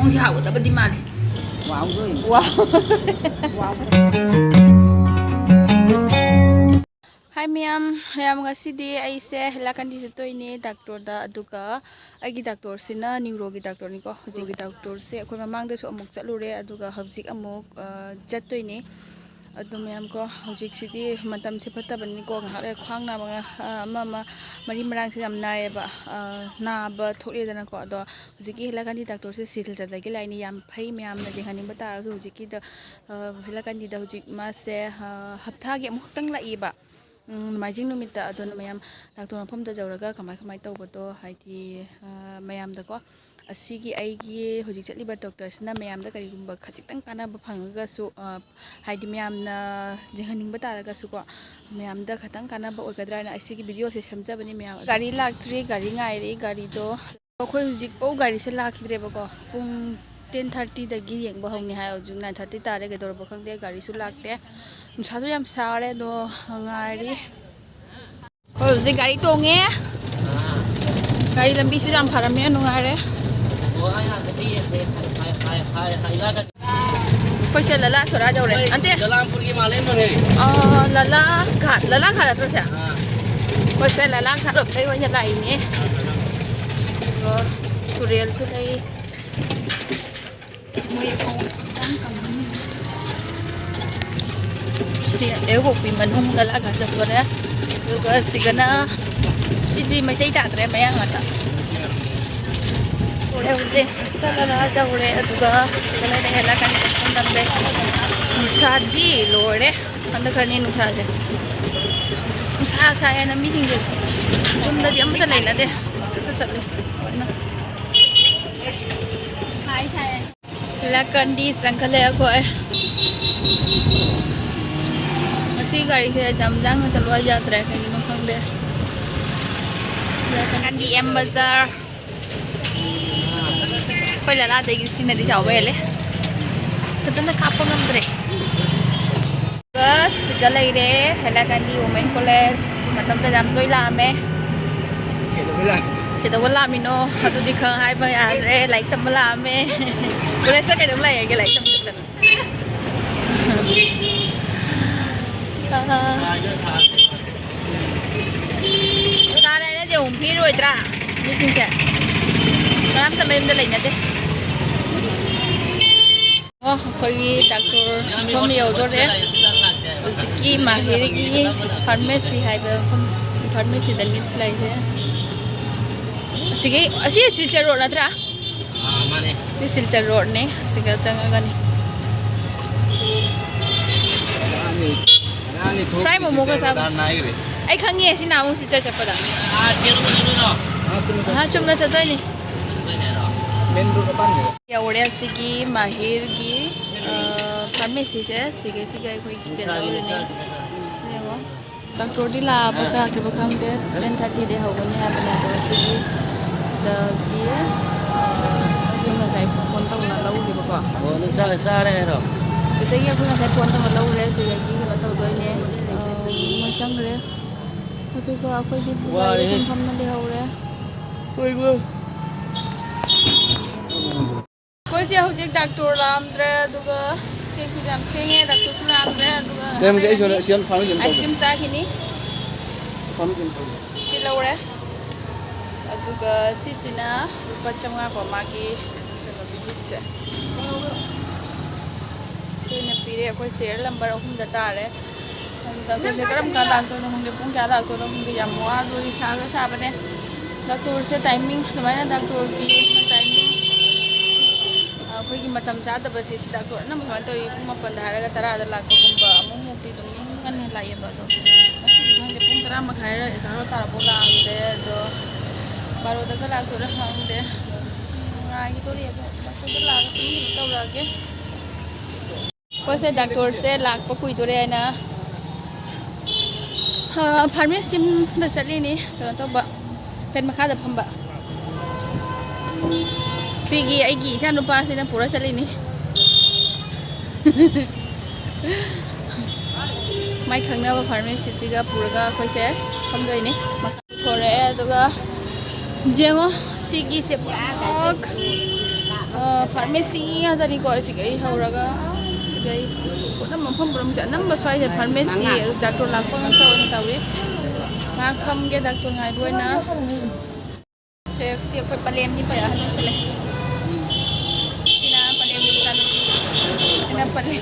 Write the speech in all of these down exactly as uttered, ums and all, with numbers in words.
ꯃꯑꯣꯡꯁꯦ ꯍꯥꯎꯒꯗꯕꯗꯤ ꯃꯥꯜꯂꯤ꯫ ꯋꯥꯎꯗꯣꯏꯅꯤ꯫ ꯋꯥꯎ꯫ ꯋꯥꯎ꯫ ꯍꯥꯏ ꯃꯌꯥꯝ, ꯃꯌꯥꯝ, ꯉꯁꯤꯗꯤ ꯑꯩꯁꯦ ꯍꯥꯏꯂꯥꯀꯟꯗꯤ ꯆꯠꯇꯣꯏꯅꯦ ꯗꯥꯛꯇꯔꯗ, ꯑꯗꯨꯒ ꯑꯩꯒꯤ ꯗꯥꯛꯇꯔꯁꯤꯅ ꯅ꯭ꯌꯨꯔꯣꯒꯤ ꯗꯥꯛꯇꯔꯅꯤꯀꯣ꯫ ꯍꯧꯖꯤꯛꯀꯤ ꯗꯥꯛꯇꯔꯁꯦ ꯑꯩꯈꯣꯏ ꯃꯃꯥꯡꯗꯁꯨ ꯑꯃꯨꯛ ꯆꯠꯂꯨꯔꯦ, ꯑꯗꯨꯒ ꯍꯧꯖꯤꯛ ꯑꯃꯨꯛ, ꯑ, ꯆꯠꯇꯣꯏꯅꯦ꯫ ꯑꯗꯣ ꯃꯌꯥꯝ ꯀꯣ, ꯍꯧꯖꯤꯛꯁꯤꯗꯤ ꯃꯇꯝꯁꯦ ꯐꯠꯇꯕꯅꯤꯀꯣ, ꯉꯥꯏꯍꯥꯛ ꯂꯩꯔ ꯈ꯭ꯋꯥꯡ ꯅꯥꯕ, ꯉꯥ-, ꯑ, ꯑꯃ ꯑꯃ ꯃꯔꯤ ꯃꯔꯥꯡꯁꯦ ꯌꯥꯝ ꯅꯥꯏꯌꯦꯕ, ꯑ, ꯅꯥꯕ ꯊꯣꯛꯂꯦꯗꯅꯀꯣ꯫ ꯑꯗꯣ ꯍꯧꯖꯤꯛꯀꯤ ꯍꯥꯏꯂꯥꯀꯟꯗꯤ ꯗꯥꯛꯇꯔꯁꯦ ꯁꯤꯜꯆꯔꯗꯒꯤ ꯂꯥꯛꯏꯅꯤ, ꯌꯥꯝ ꯐꯩ꯫ ꯃꯌꯥꯝꯅ ꯌꯦꯡꯍꯟꯅꯤꯡꯕ ꯇꯥꯔꯒꯁꯨ ꯍꯧꯖꯤꯛꯀꯤꯗ, ꯑ, ꯍꯥꯏꯂꯥꯀꯟꯗꯤꯗ ꯍꯧꯖꯤꯛ ꯃꯥꯁꯦ, ꯑ, ꯍꯞꯇꯥꯒꯤ ꯑꯃꯨꯛꯈꯛꯇꯪ ꯂꯥꯛꯏꯕ꯫ ꯎꯝ, ꯅꯣꯡꯃꯥꯏꯖꯤꯡ ꯅꯨꯃꯤꯠꯇ꯫ ꯑꯗꯨꯅ ꯃꯌꯥꯝ ꯗꯥꯛꯇꯔ ꯃꯐꯝꯗ ꯌꯧꯔꯒ ꯀꯃꯥꯏ ꯀꯃꯥꯏ ꯇꯧꯕꯗꯣ, ꯍꯥꯏꯗꯤ, ꯑ, ꯃꯌꯥꯝꯗꯀꯣ, ꯑꯁꯤꯒꯤ ꯑꯩꯒꯤ ꯍꯧꯖꯤꯛ ꯆꯠꯂꯤꯕ ꯗꯣꯛꯇꯔꯁꯤꯅ ꯃꯌꯥꯝꯗ ꯀꯔꯤꯒꯨꯝꯕ ꯈꯖꯤꯛꯇꯪ ꯀꯥꯟꯅꯕ ꯐꯪꯉꯒꯁꯨ, ꯑ, ꯍꯥꯏꯗꯤ ꯃꯌꯥꯝꯅ ꯌꯦꯡꯍꯟꯅꯤꯡꯕ ꯇꯥꯔꯒꯁꯨꯀꯣ, ꯃꯌꯥꯝꯗ ꯈꯇꯪ ꯀꯥꯟꯅꯕ ꯑꯣꯏꯒꯗ꯭ꯔꯥ ꯍꯥꯏꯅ ꯑꯩ ꯁꯤꯒꯤ ꯚꯤꯗꯤꯑꯣꯁꯦ ꯁꯦꯝꯖꯕꯅꯤ ꯃꯌꯥꯝ꯫ ꯒꯥꯔꯤ ꯂꯥꯛꯇ꯭ꯔꯤ, ꯒꯥꯔꯤ ꯉꯥꯏꯔꯤ꯫ ꯒꯥꯔꯤꯗꯣ ꯑꯩꯈꯣꯏ ꯍꯧꯖꯤꯛꯐꯥꯎ ꯒꯥꯔꯤꯁꯦ ꯂꯥꯛꯈꯤꯗ꯭ꯔꯦꯕꯀꯣ꯫ ꯄꯨꯡ ten thirtyꯗꯒꯤ ꯌꯦꯡꯕ ꯍꯧꯅꯤ ꯍꯥꯏ, ꯍꯧꯖꯤꯛ nine thirty ꯇꯥꯔꯦ, ꯀꯩꯗꯧꯔꯕ ꯈꯪꯗꯦ, ꯒꯥꯔꯤꯁꯨ ꯂꯥꯛꯇꯦ꯫ ꯅꯨꯡꯁꯥꯁꯨ ꯌꯥꯝ ꯁꯥꯔꯦ, ꯑꯗꯣ ꯉꯥꯏꯔꯤ꯫ ꯍꯣꯏ, ꯍꯧꯖꯤꯛ ꯒꯥꯔꯤ ꯇꯣꯡꯉꯦ꯫ ꯒꯥꯔꯤ ꯂꯝꯕꯤꯁꯨ ꯌꯥꯝ ꯐꯔꯝꯃꯦ, ꯅꯨꯡꯉꯥꯏꯔꯦ꯫ ꯑꯩꯈꯣꯏꯁꯦ ꯂꯂꯥ ꯁꯣꯔꯥ ꯌꯧꯔꯦ꯫ ꯑꯟꯇꯦ꯫ ꯖꯂꯥꯝꯄꯨꯔꯒꯤ ꯃꯥꯂꯦꯝ ꯐꯪꯉꯦ꯫ ꯑꯣ, ꯂꯂꯥ ꯘꯥꯠ, ꯂꯂꯥ ꯘꯥꯠ ꯅꯠꯇ꯭ꯔꯣ ꯁꯦ? ꯑꯥ꯫ ꯑꯩꯈꯣꯏꯁꯦ ꯂꯂꯥ ꯘꯥꯠ ꯔꯣꯝꯗꯩ ꯑꯣꯏꯅ ꯂꯥꯛꯏꯅꯦ꯫ ꯑꯗꯣ ꯇꯨꯔꯦꯜꯁꯨ ꯂꯩ꯫ ꯃꯣꯏ ꯁꯤꯗꯤ ꯂꯩꯕꯣꯛꯄꯤ ꯃꯅꯨꯡ ꯂꯂꯥ ꯘꯥꯠ ꯆꯠꯇꯣꯔꯦ꯫ ꯑꯗꯨꯒ ꯁꯤꯒꯅ, ꯁꯤꯗꯤ ꯃꯩꯇꯩ ꯇꯥꯗ꯭ꯔꯦ, ꯃꯌꯥꯡ ꯉꯥꯛꯇ꯫ ꯇꯧꯔꯦ ꯍꯧꯖꯤꯛ꯫ ꯂꯂꯥ ꯌꯧꯔꯦ, ꯑꯗꯨꯒ ꯁꯤꯒꯅ ꯍꯦꯜꯂꯛꯀꯅꯤ ꯅꯝꯃꯦ꯫ ꯅꯨꯡꯁꯥꯗꯤ ꯂꯣꯏꯔꯦ꯫ ꯍꯟꯗꯛ ꯈꯔꯅꯤ ꯅꯨꯡꯁꯥꯁꯦ꯫ ꯅꯨꯡꯁꯥ ꯁꯥꯏ ꯍꯥꯏꯅ ꯃꯤꯁꯤꯡꯁꯦ ꯌꯨꯝꯗꯗꯤ ꯑꯃꯠꯇ ꯂꯩꯅꯗꯦ꯫ ꯆꯠ ꯆꯠ ꯆꯠꯂꯦ ꯂꯣꯏꯅ꯫ ꯂꯀꯟꯗꯤ ꯆꯪꯈꯠꯂꯦ ꯑꯩꯈꯣꯏ꯫ ꯉꯁꯤ ꯒꯥꯔꯤꯁꯦ ꯖꯥꯝ ꯖꯥꯝꯅ ꯆꯠꯂꯨ ꯍꯥꯏ ꯌꯥꯗ꯭ꯔꯦ, ꯀꯩꯒꯤꯅꯣ ꯈꯪꯗꯦ꯫ ꯂꯀꯟꯗꯤ ꯑꯦꯝ ꯕꯖꯥꯔ꯫ ꯑꯩꯈꯣꯏ ꯂꯂꯥꯗꯒꯤ ꯁꯤꯅꯗꯤ ꯆꯥꯎꯕ ꯍꯦꯜꯂꯦ꯫ ꯐꯖꯅ ꯀꯥꯞꯄ ꯉꯝꯗ꯭ꯔꯦ꯫ ꯁꯤꯗ ꯂꯩꯔꯦ, ꯍꯥꯏꯂꯥꯀꯥꯟꯗꯤ ꯋꯨꯃꯦꯟ ꯀꯣꯂꯦꯖ꯫ ꯃꯇꯝꯗ ꯌꯥꯝ ꯇꯣꯏ ꯂꯥꯛꯑꯝꯃꯦ꯫ ꯀꯩꯗꯧꯕꯩ ꯂꯥꯛ-, ꯀꯩꯗꯧꯕ ꯂꯥꯛꯑꯝꯃꯤꯅꯣ ꯑꯗꯨꯗꯤ ꯈꯪ ꯍꯥꯏꯕ ꯌꯥꯗ꯭ꯔꯦ꯫ ꯂꯥꯏꯔꯤꯛ ꯇꯝꯕ ꯂꯥꯛꯑꯝꯃꯦ꯫ ꯀꯣꯂꯦꯖꯇ ꯀꯩꯗꯧꯕ ꯂꯥꯛꯑꯦꯒꯦ? ꯂꯥꯏꯔꯤꯛ ꯇꯝꯕ ꯆꯠꯇꯅ꯫ ꯁꯥꯔꯦ ꯍꯥꯏꯅ ꯌꯦꯡꯉꯨ, ꯐꯤꯔꯣꯏꯗ꯭ꯔꯥ ꯃꯤꯁꯤꯡꯁꯦ? ꯀꯅꯥꯝꯇ ꯃꯌꯨꯝꯗ ꯂꯩꯅꯗꯦ꯫ ꯑꯣ, ꯑꯩꯈꯣꯏꯒꯤ ꯗꯥꯛꯇꯔ ꯃꯐꯝ ꯌꯧꯗꯣꯔꯦ꯫ ꯍꯧꯖꯤꯛꯀꯤ ꯃꯥꯍꯤꯔꯒꯤ ꯐꯥꯔꯃꯥꯁꯤ ꯍꯥꯏꯕ ꯃꯐꯝ, ꯐꯥꯔꯃꯥꯁꯤꯗꯅꯤ ꯂꯩꯁꯦ꯫ ꯑꯁꯤꯒꯤ, ꯑꯁꯤ ꯁꯤꯜꯆꯔ ꯔꯣꯗ ꯅꯠꯇ꯭ꯔꯥ? ꯁꯤ ꯁꯤꯜꯆꯔ ꯔꯣꯗꯅꯦ꯫ ꯁꯤꯒ ꯆꯪꯉꯒꯅꯤ꯫ ꯐ꯭ꯔꯥꯏ ꯃꯣꯃꯣꯒ ꯆꯥꯕ꯫ ꯑꯩ ꯈꯪꯉꯦ, ꯁꯤ ꯅꯍꯥꯟꯃꯨꯛ ꯁꯤꯜꯆꯔ ꯆꯠꯄꯗ꯫ ꯑꯍꯥ, ꯆꯨꯝꯅ ꯆꯠꯇꯣꯏꯅꯤ꯫ ꯌꯧꯔꯦ ꯑꯁꯤꯒꯤ ꯃꯥꯍꯤꯔꯒꯤ, ꯑ, ꯐꯥꯔꯃꯥꯁꯤꯁꯦ꯫ ꯁꯤꯒꯩꯁꯤꯒ ꯑꯩꯈꯣꯏ ꯀꯩꯅꯣ ꯇꯧꯔꯤꯅꯦ꯫ ꯌꯦꯡꯉꯣ꯫ ꯗꯥꯛꯇꯔꯗꯤ ꯂꯥꯛꯑꯕ ꯂꯥꯛꯇ꯭ꯔꯤꯕ ꯈꯪꯗꯦ꯫ ꯇꯦꯟ ꯊꯥꯔꯇꯤꯗꯩ ꯍꯧꯒꯅꯤ ꯍꯥꯏꯕꯅꯦ꯫ ꯑꯗꯣ ꯁꯤꯒꯤ, ꯁꯤꯗꯒꯤ, ꯑ, ꯑꯩꯈꯣꯏ ꯉꯁꯥꯏ ꯐꯣꯟ ꯇꯧꯅ ꯂꯧꯔꯦꯕꯀꯣ꯫ ꯑꯣ, ꯅꯪ ꯆꯥꯛ ꯆꯥꯔꯦ ꯍꯥꯏꯔꯣ? ꯁꯤꯗꯒꯤ ꯑꯩꯈꯣꯏ ꯉꯁꯥꯏ ꯐꯣꯟ ꯇꯧꯅ ꯂꯧꯔꯦ꯫ ꯁꯤꯗꯒꯤ ꯀꯩꯅꯣ ꯇꯧꯗꯣꯏꯅꯦ꯫ ꯑ, ꯃꯣꯏ ꯆꯪꯈ꯭ꯔꯦ꯫ ꯑꯗꯨꯒ ꯑꯩꯈꯣꯏꯗꯤ ꯋꯥꯔꯦꯍꯦ꯫ ꯒꯥꯔꯤꯗ ꯁꯨꯝ ꯐꯝꯅ ꯂꯩꯍꯧꯔꯦ꯫ ꯍꯣꯏ, ꯍꯣꯏ꯫ ꯑꯩꯈꯣꯏꯁꯦ ꯍꯧꯖꯤꯛ ꯗꯥꯛꯇꯔ ꯂꯥꯛꯑꯝꯗ꯭ꯔꯦ, ꯑꯗꯨꯒ ꯊꯦꯡꯁꯨ ꯌꯥꯝ ꯊꯦꯡꯉꯦ, ꯗꯥꯛꯇꯔꯁꯨ ꯂꯥꯛꯑꯝꯗ꯭ꯔꯦ, ꯑꯗꯨꯒ ꯂꯩꯔꯝꯁꯦ, ꯑꯩ ꯁꯣꯝꯗ ꯁꯤ ꯌꯥꯝ ꯐꯥꯎꯅ ꯀꯩꯅꯣ ꯑꯥꯏꯁ ꯇꯧꯒꯦ꯫ ꯀ꯭ꯔꯤꯝ ꯆꯥꯈꯤꯅꯤ꯫ ꯐꯥꯎꯅ ꯀꯩꯅꯣ ꯇꯧꯒꯦ꯫ ꯁꯤ ꯂꯧꯔꯦ꯫ ꯑꯗꯨꯒ ꯁꯤꯁꯤꯅ ꯂꯨꯄꯥ ꯆꯥꯝꯃꯉꯥ ꯀꯣ, ꯃꯥꯒꯤ ꯀꯩꯅꯣ, ꯚꯤꯖꯤꯠꯁꯦ꯫ ꯁꯤ ꯑꯣꯏꯅ ꯄꯤꯔꯦ꯫ ꯑꯩꯈꯣꯏ ꯁꯦꯔꯤꯌꯦꯜ ꯅꯝꯕꯔ ꯑꯍꯨꯝꯗ ꯇꯥꯔꯦ꯫ ꯑꯗꯨ ꯗꯥꯛꯇꯔꯁꯦ ꯀꯔꯝ ꯀꯥꯟ ꯂꯥꯛꯇꯣꯏꯅꯣ ꯈꯪꯗꯦ, ꯄꯨꯡ ꯀꯌꯥ ꯂꯥꯛꯇꯣꯏꯅꯣ ꯈꯪꯗꯦ, ꯌꯥꯝ ꯋꯥꯗꯣꯔꯤ, ꯁꯥꯒ ꯁꯥꯕꯅꯦ꯫ ꯗꯥꯛꯇꯔꯁꯦ ꯇꯥꯏꯃꯤꯡ ꯁꯨꯃꯥꯏꯅ, ꯗꯥꯛꯇꯔꯒꯤ ꯇꯥꯏꯃꯤꯡ, ꯑꯩꯈꯣꯏꯒꯤ ꯃꯇꯝ ꯆꯥꯗꯕꯁꯦ, ꯁꯤ ꯗꯥꯛꯇꯔ ꯑꯅꯝꯕ ꯁꯨꯃꯥꯏꯅ ꯇꯧꯏ꯫ ꯄꯨꯡ ꯃꯥꯄꯟꯗ ꯍꯥꯏꯔꯒ ꯇꯔꯥꯗ ꯂꯥꯛꯄꯒꯨꯝꯕ, ꯑꯃꯨꯛꯃꯨꯛꯇꯤ ꯑꯗꯨꯝ ꯉꯟꯅ ꯂꯥꯛꯑꯦꯕ꯫ ꯑꯗꯣ ꯉꯁꯤꯗꯤ ꯈꯪꯗꯦ, ꯄꯨꯡ ꯇꯔꯥ ꯃꯈꯥꯏꯔ ꯑꯦꯒꯥꯔꯣ ꯇꯥꯔꯛꯄ ꯂꯥꯛꯑꯝꯗꯦ꯫ ꯑꯗꯣ ꯕꯥꯔꯣꯗꯒ ꯂꯥꯛꯇꯣꯏꯔꯥ ꯈꯪꯗꯦ꯫ ꯉꯥꯏꯈꯤꯗꯣꯔꯤ꯫ ꯑꯗꯣ ꯗꯥꯛꯇꯔꯗ ꯂꯥꯛꯑꯒ ꯄꯨꯡ ꯀꯩꯅꯣ ꯇꯧꯔꯛꯑꯒꯦ꯫ ꯑꯩꯈꯣꯏꯁꯦ ꯗꯥꯛꯇꯔꯁꯦ ꯂꯥꯛꯄ ꯀꯨꯏꯗꯣꯔꯦ ꯍꯥꯏꯅ, ꯑ, ꯐꯥꯔꯃꯥꯁꯤꯗ ꯆꯠꯂꯤꯅꯤ, ꯀꯩꯅꯣ ꯇꯧꯕ, ꯐꯦꯟ ꯃꯈꯥꯗ ꯐꯝꯕ꯫ ꯁꯤꯒꯤ ꯑꯩꯒꯤ ꯏꯆꯥ ꯅꯨꯄꯥꯁꯤꯅ ꯄꯨꯔ ꯆꯠꯂꯤꯅꯤ꯫ ꯃꯥꯏ ꯈꯪꯅꯕ ꯐꯥꯔꯃꯥꯁꯤꯁꯤꯒ ꯄꯨꯔꯒ ꯑꯩꯈꯣꯏꯁꯦ ꯐꯝꯗꯣꯏꯅꯤ꯫ ꯃꯈꯥ ꯊꯣꯔꯛꯑꯦ, ꯑꯗꯨꯒ ꯌꯦꯡꯉꯣ, ꯁꯤꯒꯤꯁꯦ ꯄꯨꯔꯥꯃꯛ, ꯑ, ꯐꯥꯔꯃꯥꯁꯤ ꯉꯥꯛꯇꯅꯤꯀꯣ꯫ ꯁꯤꯒꯩ ꯍꯧꯔꯒ ꯁꯤꯒꯩ ꯄꯨꯝꯅꯃꯛ ꯃꯐꯝ ꯄꯨꯝꯅꯃꯛꯁꯦ ꯑꯅꯝꯕ ꯁ꯭ꯋꯥꯏꯁꯦ ꯐꯥꯔꯃꯥꯁꯤ, ꯗꯥꯛꯇꯔ ꯂꯥꯛꯄ ꯉꯥꯛꯇ ꯑꯣꯏꯅ ꯇꯧꯏ꯫ ꯉꯥꯏꯍꯥꯛ ꯐꯝꯒꯦ ꯗꯥꯛꯇꯔ ꯉꯥꯏꯕ ꯑꯣꯏꯅ꯫ ꯁꯦ, ꯁꯤ ꯑꯩꯈꯣꯏ ꯄꯂꯦꯝꯅꯤ ꯐꯖꯅ ꯂꯣꯏꯁꯤꯜꯂꯦ꯫ ꯁꯤꯅ ꯄꯂꯦꯝꯒꯤ ꯃꯆꯥꯅꯨꯄꯤ꯫ ꯁꯤꯅ ꯄꯂꯦꯝ꯫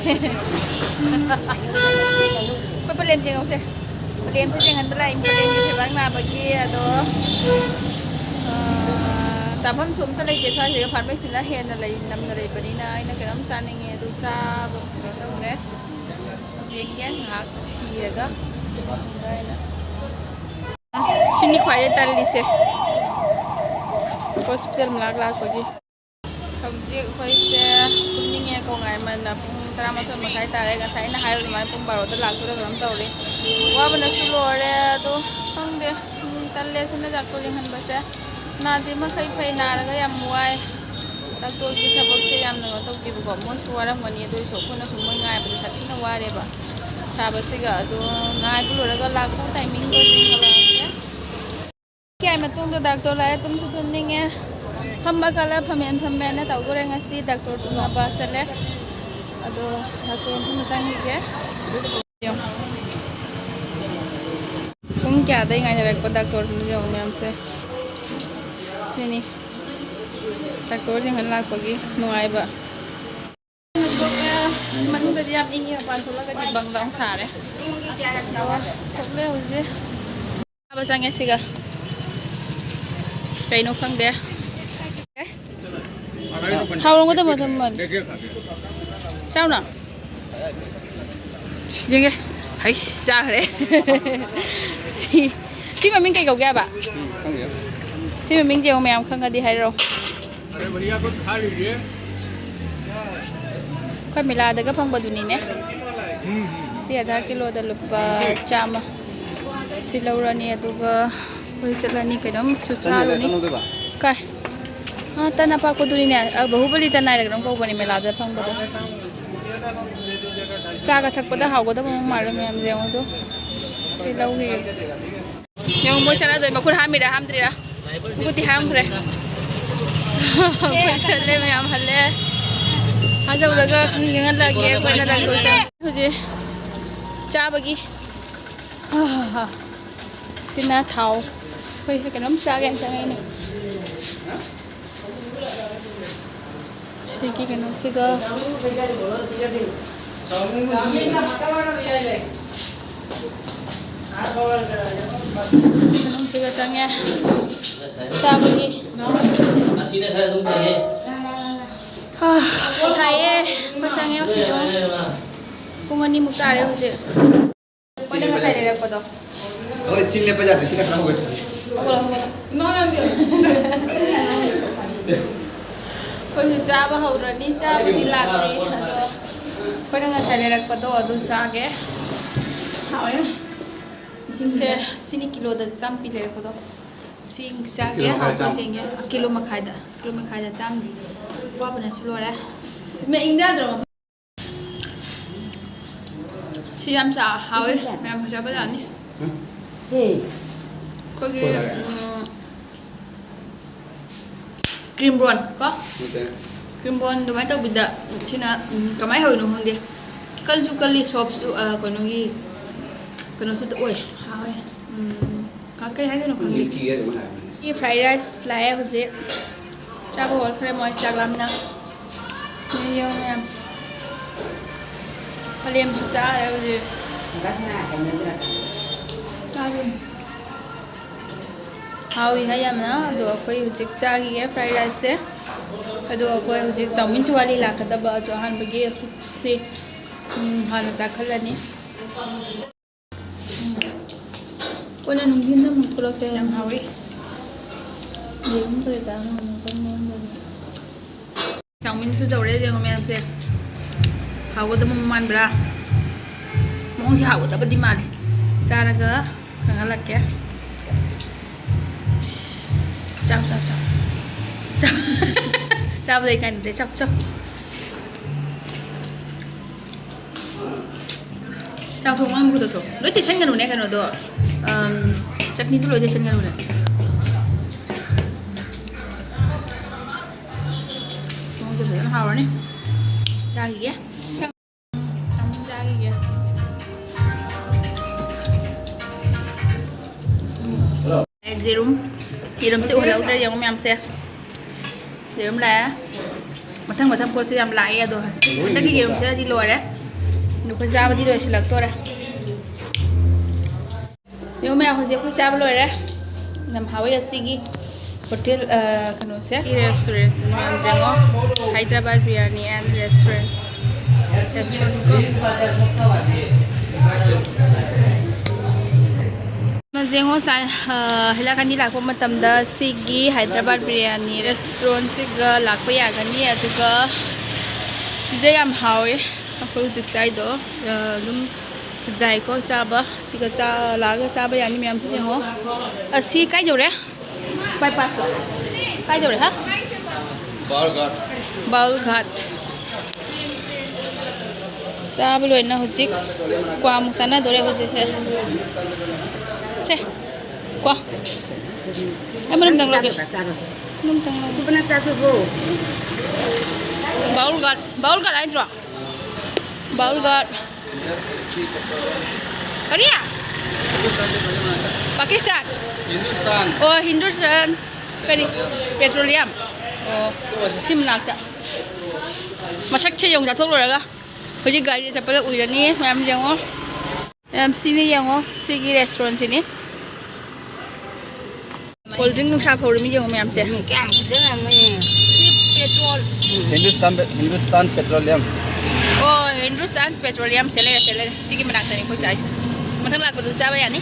ꯑꯩꯈꯣꯏ ꯄꯂꯦꯝ ꯌꯦꯡꯉꯧꯁꯦ꯫ ꯄꯂꯦꯝꯁꯦ ꯌꯦꯡꯍꯟꯕ ꯂꯥꯛꯏ꯫ ꯄꯂꯦꯝꯒꯤ ꯐꯦꯕꯥꯛ ꯅꯥꯕꯒꯤ ꯑꯗꯣ, ꯑ, ꯆꯥꯐꯝꯁꯨ ꯑꯝꯇ ꯂꯩꯇꯦ ꯁ꯭ꯋꯥꯏꯁꯤꯒ꯫ ꯐꯥꯔꯃꯥꯁꯤꯅ ꯍꯦꯟꯅ ꯂꯩ, ꯅꯝꯅ ꯂꯩꯕꯅꯤꯅ ꯑꯩꯅ ꯀꯩꯅꯣꯝ ꯆꯥꯅꯤꯡꯉꯦ꯫ ꯑꯗꯨ ꯆꯥꯕ ꯀꯩꯅꯣ ꯇꯧꯔꯦ꯫ ꯌꯦꯡꯒꯦ ꯉꯥꯏꯍꯥꯛ ꯊꯤꯔꯒ꯫ ꯁꯤꯅꯤ ꯈ꯭ꯋꯥꯏꯗꯩ ꯇꯜꯂꯤꯁꯦ꯫ ꯍꯣꯁꯄꯤꯇꯥꯜ ꯃꯅꯥꯛ ꯂꯥꯛꯄꯒꯤ꯫ ꯍꯧꯖꯤꯛ ꯑꯩꯈꯣꯏꯁꯦ ꯇꯨꯝꯅꯤꯡꯉꯦ꯫ ꯀꯣꯡ ꯉꯥꯏꯃꯟꯗ ꯄꯨꯡ ꯇꯔꯥꯃꯥꯊꯣꯏ ꯃꯈꯥꯏ ꯇꯥꯔꯦ꯫ ꯉꯁꯥꯏ ꯑꯩꯅ ꯍꯥꯏꯕ ꯑꯗꯨꯃꯥꯏꯅ ꯄꯨꯡ ꯕꯥꯔꯣꯗ ꯂꯥꯛꯇꯣꯏꯔꯥ ꯀꯩꯅꯣꯝ ꯇꯧꯔꯦ꯫ ꯋꯥꯕꯅꯁꯨ ꯂꯣꯏꯔꯦ꯫ ꯑꯗꯣ ꯈꯪꯗꯦ꯫ ꯎꯝ, ꯇꯜꯂꯦ ꯁꯣꯝꯗ ꯗꯥꯛꯇꯔ ꯌꯦꯡꯍꯟꯕꯁꯦ꯫ ꯅꯥꯗ꯭ꯔꯤ ꯃꯈꯩ ꯐꯩ, ꯅꯥꯔꯒ ꯌꯥꯝ ꯋꯥꯏ꯫ ꯗꯥꯛꯇꯔꯒꯤ ꯊꯕꯛꯁꯦ ꯌꯥꯝꯅ ꯀꯩꯅꯣ ꯇꯧꯗꯦꯕꯀꯣ꯫ ꯃꯣꯏꯁꯨ ꯋꯥꯔꯝꯒꯅꯤ꯫ ꯑꯗꯨ ꯑꯣꯏꯔꯁꯨ ꯑꯩꯈꯣꯏꯅ ꯁꯨꯝ ꯃꯣꯏ ꯉꯥꯏꯕꯗ ꯁꯥꯊꯤꯅ ꯋꯥꯔꯦꯕ꯫ ꯁꯥꯕꯁꯤꯒ꯫ ꯑꯗꯣ ꯉꯥꯏꯕ ꯂꯣꯏꯔꯒ ꯂꯥꯛꯄ ꯇꯥꯏꯃꯤꯡꯗꯣ ꯌꯦꯡꯉꯛꯑꯒꯦ꯫ ꯀꯌꯥꯏ ꯃꯇꯨꯡꯗ ꯗꯥꯛꯇꯔ ꯂꯥꯛꯑꯦ꯫ ꯇꯨꯝꯁꯨ ꯇꯨꯝꯅꯤꯡꯉꯦ꯫ ꯐꯝꯕ ꯀꯜꯂ ꯐꯝꯃꯦꯟ ꯐꯝꯃꯦꯟꯅ ꯇꯧꯗꯣꯔꯦ ꯉꯁꯤ꯫ ꯗꯥꯛꯇꯔ ꯎꯅꯕ ꯆꯠꯂꯦ꯫ ꯑꯗꯣ ꯗꯥꯛꯇꯔ ꯃꯐꯝꯗ ꯆꯪꯈꯤꯒꯦ꯫ ꯌꯦꯡꯉꯣ꯫ ꯄꯨꯡ ꯀꯌꯥꯗꯩ ꯉꯥꯏꯅꯔꯛꯄ ꯗꯥꯛꯇꯔꯗꯨꯅꯣ ꯌꯦꯡꯉꯣ ꯃꯌꯥꯝꯁꯦ꯫ ꯁꯤꯅꯤ ꯗꯥꯛꯇꯔ ꯌꯦꯡꯍꯟ ꯂꯥꯛꯄꯒꯤ ꯅꯨꯡꯉꯥꯏꯕ꯫ ꯃꯅꯨꯡꯗꯗꯤ ꯌꯥꯝ ꯏꯪꯉꯤ, ꯃꯄꯥꯟ ꯊꯣꯛꯂꯒꯗꯤ ꯕꯪ ꯕꯪ ꯁꯥꯔꯦ꯫ ꯑꯣ, ꯊꯣꯛꯂꯦ ꯍꯧꯖꯤꯛ꯫ ꯆꯥꯕ ꯆꯪꯉꯦ ꯁꯤꯒ꯫ ꯀꯩꯅꯣ ꯈꯪꯗꯦ꯫ ꯍꯥꯎꯔꯝꯒꯗꯕ ꯑꯗꯨꯝ ꯃꯥꯜꯂꯦ꯫ ꯆꯥꯎꯅ꯫ ꯁꯤ ꯌꯦꯡꯒꯦ꯫ ꯍꯩꯁ, ꯆꯥꯈ꯭ꯔꯦ꯫ ꯁꯤ, ꯁꯤ ꯃꯃꯤꯡ ꯀꯩ ꯀꯧꯒꯦ ꯍꯥꯏꯕ? ꯎꯝ, ꯈꯪꯗꯦ꯫ ꯁꯤ ꯃꯃꯤꯡꯗꯤ ꯌꯦꯡꯉꯣ, ꯃꯌꯥꯝ ꯈꯪꯉꯗꯤ ꯍꯥꯏꯔꯛꯑꯣ꯫ ꯑꯩꯈꯣꯏ ꯃꯦꯂꯥꯗꯒ ꯐꯪꯕꯗꯨꯅꯤꯅꯦ꯫ ꯁꯤ ꯑꯙꯥ ꯀꯤꯂꯣꯗ ꯂꯨꯄꯥ ꯆꯥꯝꯃ꯫ ꯁꯤ ꯂꯧꯔꯅꯤ, ꯑꯗꯨꯒ ꯑꯩꯈꯣꯏ ꯆꯠꯂꯅꯤ, ꯀꯩꯅꯣꯝꯁꯨ ꯆꯥꯔꯨꯅꯤ꯫ ꯀꯥꯏ? ꯑꯥ, ꯇꯟ ꯑꯄꯥꯛꯄꯗꯨꯅꯤꯅꯦ꯫ ꯑ, ꯕꯍꯨꯕꯂꯤ ꯇꯟ ꯍꯥꯏꯔ ꯀꯩꯅꯣꯝ ꯀꯧꯕꯅꯤ ꯃꯦꯂꯥꯗ ꯐꯪꯕꯗꯣ꯫ ꯆꯥꯒ ꯊꯛꯄꯗ ꯍꯥꯎꯒꯗꯕ ꯑꯃ ꯃꯥꯜꯂꯦ ꯃꯌꯥꯝꯁꯦ, ꯌꯦꯡꯉꯣ ꯑꯗꯨ꯫ ꯁꯤ ꯂꯧꯈꯤꯒꯦ꯫ ꯌꯦꯡꯉꯣ, ꯃꯣꯏ ꯆꯠꯅꯗꯣꯏ ꯃꯈꯨꯠ ꯍꯥꯝꯃꯤꯔꯥ ꯍꯥꯝꯗ꯭ꯔꯤꯔꯥ? ꯃꯈꯨꯠꯇꯤ ꯍꯥꯝꯈ꯭ꯔꯦ꯫ ꯑꯩꯈꯣꯏ ꯆꯠꯂꯦ, ꯃꯌꯥꯝ ꯍꯜꯂꯦ꯫ ꯍꯥꯖꯧꯔꯒ ꯈꯪꯅꯤꯡꯍꯜꯂꯛꯑꯒꯦ ꯑꯩꯈꯣꯏꯅ ꯂꯥꯛꯇꯣꯏꯁꯦ꯫ ꯍꯧꯖꯤꯛ ꯆꯥꯕꯒꯤ꯫ ꯁꯤꯅ ꯊꯥꯎ꯫ ꯑꯩꯈꯣꯏ ꯀꯩꯅꯣꯝ ꯆꯥꯒꯦꯅ ꯆꯪꯉꯛꯏꯅꯦ꯫ ꯁꯤꯒꯤ ꯀꯩꯅꯣꯁꯤꯒ꯫ ꯃꯅꯨꯡꯁꯤꯒ ꯆꯪꯉꯦ꯫ ꯆꯥꯕꯒꯤ꯫ ꯍꯥ, ꯁꯥꯏꯌꯦ꯫ ꯑꯩꯈꯣꯏ ꯆꯪꯉꯦ꯫ ꯄꯨꯡ ꯑꯅꯤꯃꯨꯛ ꯇꯥꯔꯦ ꯍꯧꯖꯤꯛ꯫ ꯑꯩꯈꯣꯏꯅ ꯉꯁꯥꯏ ꯂꯩꯔꯛꯄꯗꯣ꯫ ꯍꯣꯏ, ꯆꯤꯡ ꯂꯦꯞꯄ ꯌꯥꯗꯦ, ꯁꯤꯅ ꯈꯔ ꯍꯧꯒꯠꯁꯤ꯫ ꯍꯧꯒꯠꯂꯣ, ꯍꯧꯒꯠꯂꯣ꯫ ꯏꯃꯥ ꯃꯌꯥꯝꯁꯦ꯫ ꯑꯩꯈꯣꯏꯁꯨ ꯆꯥꯕ ꯍꯧꯔꯅꯤ, ꯆꯥꯕꯗꯤ ꯂꯥꯛꯇ꯭ꯔꯤ꯫ ꯑꯗꯣ ꯑꯩꯈꯣꯏꯅ ꯉꯁꯥꯏ ꯂꯩꯔꯛꯄꯗꯣ ꯑꯗꯨ ꯆꯥꯒꯦ꯫ ꯍꯥꯎꯋꯦ꯫ ꯁꯦ, ꯁꯤꯅꯤ ꯀꯤꯂꯣꯗ ꯆꯥꯝ ꯄꯤ ꯂꯩꯔꯛꯄꯗꯣ꯫ ꯁꯤ ꯆꯥꯒꯦ, ꯀꯤꯂꯣ ꯃꯈꯥꯏ ꯍꯥꯎꯕ꯭ꯔꯥ ꯆꯥꯝ꯫ ꯌꯦꯡꯒꯦ꯫ ꯀꯤꯂꯣ ꯃꯈꯥꯏꯗ, ꯀꯤꯂꯣ ꯃꯈꯥꯏꯗ ꯆꯥꯝ꯫ ꯋꯥꯕꯅꯁꯨ ꯂꯣꯏꯔꯦ꯫ ꯏꯃꯥ, ꯏꯪꯗꯗ꯭ꯔꯣ? ꯁꯤ ꯌꯥꯝ ꯆꯥ-, ꯍꯥꯎꯋꯦ꯫ ꯃꯌꯥꯝ ꯆꯥꯕ ꯌꯥꯅꯤ꯫ ꯍꯦ꯫ ꯑꯩꯈꯣꯏꯒꯤ, ꯀꯣꯟꯅꯔꯦ꯫ ꯎꯝ, cream roll ꯀꯣ? ꯅꯠꯇꯦ꯫ Cream roll ꯑꯗꯨꯃꯥꯏꯅ ꯇꯧꯕꯤꯗ ꯁꯤꯅ, ꯎꯝ, ꯀꯃꯥꯏꯅ ꯍꯧꯔꯤꯅꯣ ꯈꯪꯗꯦ꯫ ꯀꯟꯁꯨ ꯀꯜꯂꯤ, soft ꯁꯨ, ꯑ, ꯀꯩꯅꯣꯒꯤ, ꯀꯩꯅꯣꯁꯨ ꯑꯣꯏ꯫ ꯍꯥꯎꯋꯦ꯫ ꯎꯝ, ꯀ-, ꯀꯩ ꯍꯥꯏꯗꯣꯏꯅꯣ ꯈꯪꯗꯦ꯫ ꯃꯤꯊꯤ ꯍꯥꯏꯗꯣ ꯍꯥꯏꯕꯅꯤ꯫ ꯁꯤ fried rice ꯂꯥꯛꯑꯦ ꯍꯧꯖꯤꯛ꯫ ꯆꯥꯕ ꯍꯧꯔꯛꯈ꯭ꯔꯦ ꯃꯣꯏ ꯆꯥꯛ ꯂꯥꯝꯅ꯫ ꯌꯦꯡꯉꯣ ꯃꯌꯥꯝ꯫ ꯄꯂꯦꯝꯁꯨ ꯆꯥꯔꯦ ꯍꯧꯖꯤꯛ꯫ ꯆꯥꯔꯦ꯫ ꯍꯥꯎꯏ ꯍꯥꯏ ꯌꯥꯝꯅ꯫ ꯑꯗꯣ ꯑꯩꯈꯣꯏ ꯍꯧꯖꯤꯛ ꯆꯥꯈꯤꯒꯦ fried rice ꯁꯦ꯫ ꯑꯗꯣ ꯑꯩꯈꯣꯏ ꯍꯧꯖꯤꯛ ꯆꯥꯎꯃꯤꯟꯁꯨ ꯋꯥꯠꯂꯤ ꯂꯥꯛꯀꯗꯕ꯫ ꯑꯗꯣ ꯑꯍꯥꯟꯕꯒꯤ ꯁꯤ, ꯎꯝ, ꯍꯥꯟꯅ ꯆꯥꯈꯠꯂꯅꯤ꯫ ꯀꯣꯟꯅ ꯅꯨꯡꯊꯤꯟꯗ ꯑꯃꯨꯛ ꯊꯣꯛꯂꯛꯁꯦ꯫ ꯌꯥꯝ ꯍꯥꯎꯏ꯫ ꯌꯦꯔꯨꯝ ꯀꯔꯤ ꯀꯔꯥ ꯑꯃꯨꯛ ꯑꯃꯨꯛ ꯀꯟꯅ ꯂꯣꯟꯕꯅꯦ꯫ ꯆꯥꯎꯃꯤꯟꯁꯨ ꯇꯧꯔꯦ, ꯌꯦꯡꯉꯣ ꯃꯌꯥꯝꯁꯦ꯫ ꯍꯥꯎꯒꯗꯕ ꯃꯥꯟꯕ꯭ꯔꯥ? ꯃꯑꯣꯡꯁꯦ ꯍꯥꯎꯒꯗꯕꯗꯤ ꯃꯥꯜꯂꯤ꯫ ꯆꯥꯔꯒ ꯈꯪꯍꯜꯂꯛꯀꯦ꯫ ꯆꯥꯎ, ꯆꯥꯎ, ꯆꯥꯎ꯫ ꯆꯥꯎ꯫ ꯆꯥꯕꯗꯩ ꯀꯥꯏꯅꯗꯦ꯫ ꯆꯥꯎ, ꯆꯥꯎ꯫ ꯆꯥꯛ ꯊꯣꯡ ꯃꯥꯡꯕꯗꯣ ꯊꯣꯛ꯫ ꯂꯣꯏ ꯇꯩꯁꯟꯒꯅꯨꯅꯦ ꯀꯩꯅꯣꯗꯣ꯫ ꯑꯝ, ꯆꯠꯅꯤꯗꯣ ꯂꯣꯏ ꯇꯩꯁꯟꯒꯅꯨꯅꯦ꯫ ꯐꯖꯅ ꯍꯥꯎꯔꯅꯤ꯫ ꯆꯥꯈꯤꯒꯦ꯫ ꯑꯃꯨꯛ ꯆꯥꯈꯤꯒꯦ꯫ ꯌꯦꯔꯨꯝ꯫ ꯌꯦꯔꯨꯝꯁꯦ ꯎꯍꯜꯍꯧꯗ꯭ꯔꯦ, ꯌꯦꯡꯉꯨ ꯃꯌꯥꯝꯁꯦ꯫ ꯌꯦꯔꯨꯝ ꯂꯥꯛꯑꯦ꯫ ꯃꯊꯪ ꯃꯊꯪ ꯄꯣꯠꯁꯦ ꯌꯥꯝ ꯂꯥꯛꯑꯦ, ꯑꯗꯣ ꯍꯟꯗꯛꯀꯤ ꯌꯦꯔꯨꯝꯁꯤꯅꯗꯤ ꯂꯣꯏꯔꯦ꯫ ꯑꯗꯣ ꯑꯩꯈꯣꯏ ꯆꯥꯕꯗꯤ ꯂꯣꯏꯁꯤꯜꯂꯛꯇꯣꯔꯦ꯫ ꯌꯦꯡꯉꯨ ꯃꯌꯥꯝ, ꯍꯧꯖꯤꯛ ꯑꯩꯈꯣꯏ ꯆꯥꯕ ꯂꯣꯏꯔꯦ꯫ ꯌꯥꯝ ꯍꯥꯎꯋꯤ ꯑꯁꯤꯒꯤ ꯍꯣꯇꯦꯜ, ꯑ, ꯀꯩꯅꯣꯁꯦ, ꯁꯤ ꯔꯦꯁꯇꯨꯔꯦꯟꯁꯦ ꯃꯌꯥꯝ ꯌꯦꯡꯉꯣ꯫ Hyderabad Biryani and Restaurant, restaurant ꯀꯣ꯫ ꯌꯦꯡꯉꯣ, ꯁꯥꯏ-, ꯑ, ꯍꯩꯂꯥꯀꯥꯟꯗꯤ ꯂꯥꯛꯄ ꯃꯇꯝꯗ ꯁꯤꯒꯤ Hyderabad Biryani restaurant ꯁꯤꯒ ꯂꯥꯛꯄ ꯌꯥꯒꯅꯤ꯫ ꯑꯗꯨꯒ ꯁꯤꯗ ꯌꯥꯝ ꯍꯥꯎꯋꯦ ꯑꯩꯈꯣꯏ ꯍꯧꯖꯤꯛ ꯆꯥꯏꯗꯣ꯫ ꯑ, ꯑꯗꯨꯝ ꯐꯖꯩꯀꯣ ꯆꯥꯕ꯫ ꯁꯤꯒ ꯆꯥ-, ꯂꯥꯛꯑꯒ ꯆꯥꯕ ꯌꯥꯅꯤ ꯃꯌꯥꯝꯁꯨ ꯌꯦꯡꯉꯣ꯫ ꯑꯁꯤ ꯀꯥꯏ ꯌꯧꯔꯦ? ꯕꯥꯏꯄꯥꯁꯇꯣ꯫ ꯀꯥꯏ ꯌꯧꯔꯦ, ꯍꯥ? ꯕꯥꯎꯜ ꯘꯥꯠ꯫ ꯕꯥꯎꯜ ꯘꯥꯠ꯫ ꯆꯥꯕ ꯂꯣꯏꯅ ꯍꯧꯖꯤꯛ ꯀ꯭ꯋꯥꯃꯨꯛ ꯆꯥꯟꯅꯗꯣꯔꯦ ꯍꯧꯖꯤꯛꯁꯦ꯫ ꯁꯦ, ꯀ꯭ꯋꯥ꯫ ꯑꯩ ꯃꯅꯨꯡꯗꯪ ꯂꯧꯒꯦ꯫ ꯃꯅꯨꯡꯗꯪ ꯂꯧꯒꯦ꯫ ꯕꯥꯎꯜ ꯘꯥꯠ, ꯕꯥꯎꯜ ꯘꯥꯠ ꯍꯥꯏꯗ꯭ꯔꯣ? ꯕꯥꯎꯜ ꯘꯥꯠ꯫ ꯀꯔꯤ? ꯄꯥꯀꯤꯁꯇꯥꯟ? ꯍꯤꯟꯗꯨꯁꯇꯥꯟ꯫ ꯑꯣ, ꯍꯤꯟꯗꯨꯁꯇꯥꯟ꯫ ꯀꯔꯤ? ꯄꯦꯇ꯭ꯔꯣꯂꯤꯌꯝ꯫ ꯑꯣ, ꯁꯤ ꯃꯅꯥꯛꯇ꯫ ꯃꯁꯛꯁꯦ ꯌꯦꯡꯉꯨ, ꯆꯥꯊꯣꯛ ꯂꯣꯏꯔꯒ꯫ ꯍꯧꯖꯤꯛ ꯒꯥꯔꯤꯗ ꯆꯠꯄꯗ ꯎꯏꯔꯅꯤ꯫ ꯃꯌꯥꯝ ꯌꯦꯡꯉꯣ꯫ ꯃꯌꯥꯝ ꯁꯤꯅꯤ ꯌꯦꯡꯉꯣ꯫ ꯁꯤꯒꯤ restaurant ꯁꯤꯅꯤ꯫ Cold drink ꯅꯨꯡꯁꯥ ꯐꯧꯔꯃꯤ ꯌꯦꯡꯉꯣ ꯃꯌꯥꯝꯁꯦ꯫ ꯎꯝ, ꯀꯌꯥꯝ ꯐꯖꯅ ꯃꯣꯏ꯫ ꯁꯤ ꯄꯦꯇ꯭ꯔꯣꯜ꯫ ꯍꯤꯟꯗꯨꯁꯇꯥꯟ ꯄꯦ-, ꯍꯤꯟꯗꯨꯁꯇꯥꯟ ꯄꯦꯇ꯭ꯔꯣꯂꯤꯌꯝ꯫ ꯑꯣ, ꯍꯤꯟꯗꯨꯁꯇꯥꯟ ꯄꯦꯇ꯭ꯔꯣꯂꯤꯌꯝ꯫ ꯁꯦ ꯂꯩꯔꯦ, ꯁꯦ ꯂꯩꯔꯦ꯫ ꯁꯤꯒꯤ ꯃꯅꯥꯛꯇꯅꯤ ꯑꯩꯈꯣꯏ ꯆꯥꯏꯁꯦ꯫ ꯃꯊꯪ ꯂꯥꯛꯄꯗꯁꯨ ꯆꯥꯕ ꯌꯥꯅꯤ꯫